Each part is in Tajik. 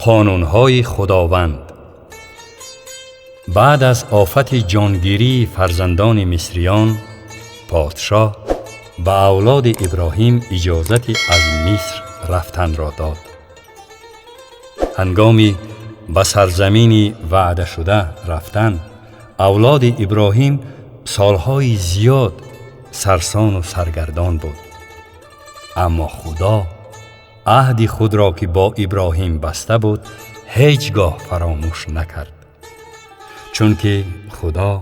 Қонунҳои Худованд. Баъд аз офати ҷонгирии фарзандони мисриён, подшоҳ ба авлоди Иброҳим иҷозати аз Миср рафтанро дод. Ҳангоми ба сарзамини ваъдашуда рафтан, авлоди Иброҳим солҳои зиёд сарсону саргардон буд. Аммо Худо аҳди худро, ки бо Иброҳим баста буд, ҳеҷ гоҳ фаромӯш накард. Чунки Худо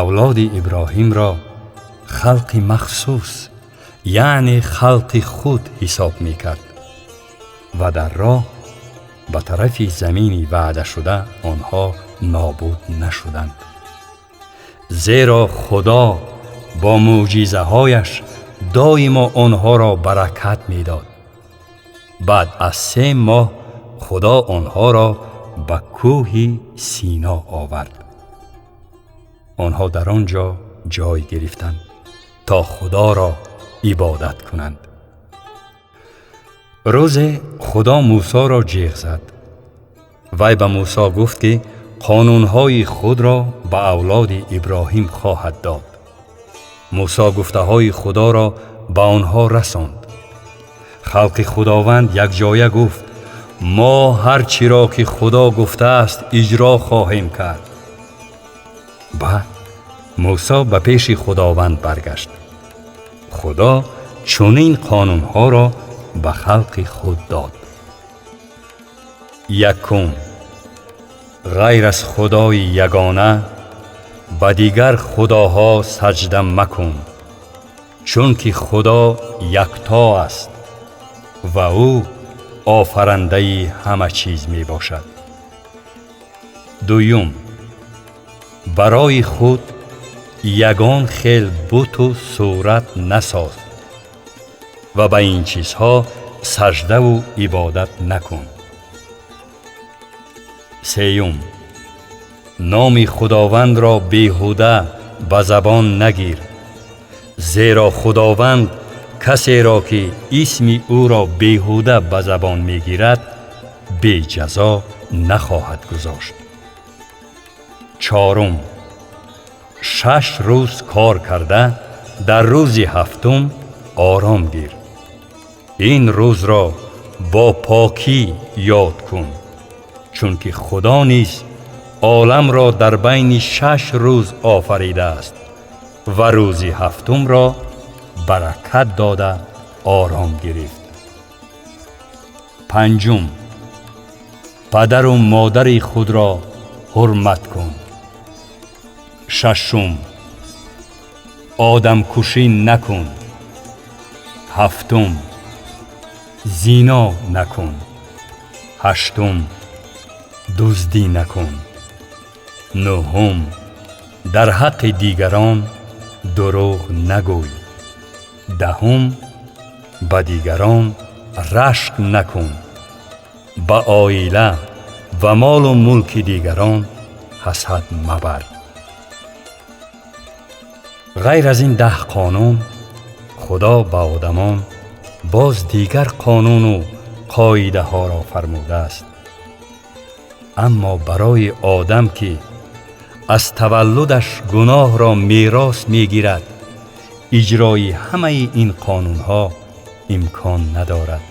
авлоди Иброҳимро халқи махсус, яъне халқи худ ҳисоб мекард ва дар роҳ ба тарафи замини ваъдашуда онҳо нобуд нашуданд. Зеро Худо бо мӯъҷизаҳояш доимо онҳоро баракат медод. Баъд аз 3 моҳ Худо онҳоро ба кӯҳи Сино овард. Онҳо дар он ҷо ҷой гирифтанд, то Худоро ибодат кунанд. Рӯзе Худо Мусоро ҷеғ зад. Вай ба Мусо гуфт, ки қонунҳои худро ба авлоди Иброҳим хоҳад дод. Мусо гуфтаҳои Худоро ба онҳо расонд. Халқи Худованд якҷоя гуфт: «Мо ҳар чиро, ки Худо гуфтааст, иҷро хоҳем кард». Баъд Мусо ба пеши Худованд баргашт. Худо чунин қонунҳоро ба халқи худ дод: Якум: ғайр аз Худои ягона ба дигар худоҳо саҷда макун, чунки Худо якто аст ва ӯ офарандаи ҳама чиз мебошад. Дуюм: барои худ ягон хел буту сурат насоз ва ба ин чизҳо саждаву ибодат накун. Сеюм: номи Худовандро беҳуда ба забон нагир, зеро Худованд касеро, ки исми ӯро беҳуда ба забон мегирад, беҷазо нахоҳад гузошт. Чорум: 6 рӯз кор карда, дар рӯзи ҳафтум ором гир. Ин рӯзро бо покӣ ёд кун, чунки Худо низ оламро дар байни 6 рӯз офаридааст ва рӯзи ҳафтумро баракат дода ором гирифт. Панҷум: падару модари худро ҳурмат кун. Шашум: одамкушӣ накун. Ҳафтум: зино накун. Ҳаштум: дуздӣ накун. Нуҳум: дар ҳаққи дигарон дурӯғ нагӯй. Даҳум: ба дигарон рашк накун. Ба оила ва молу мулки дигарон ҳасад мабар. Ғайр аз ин 10 қонун, Худо ба одамон боз дигар қонуну қоидаҳоро фармудааст. Аммо барои одам, ки аз таваллудаш гуноҳро мерос мегирад, иҷрои ҳамаи ин қонунҳо имкон надорад.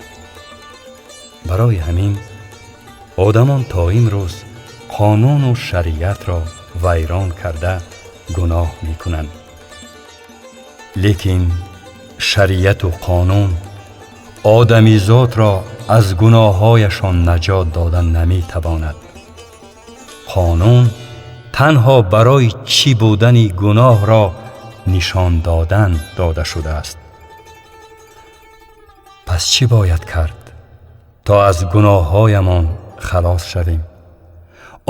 Барои ҳамин одамон то имрӯз қонуну шариатро вайрон карда, гуноҳ мекунанд. Лекин шариату қонун одамизодро аз гуноҳҳояшон наҷот дода наметавонад. Қонун танҳо барои чӣ будани гуноҳро нишон додан дода шудааст. Пас чӣ бояд кард, то аз гуноҳҳоямон халос шавем?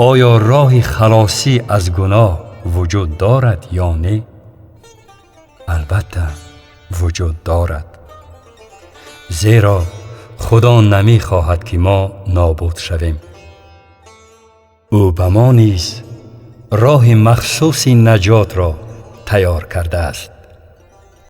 Оё роҳи халосӣ аз гуноҳ вуҷуд дорад ё не? Албатта, вуҷуд дорад, зеро Худо намехоҳад, ки мо нобуд шавем. Ӯ ба мо низ роҳи махсуси наҷотро тайёр кардааст.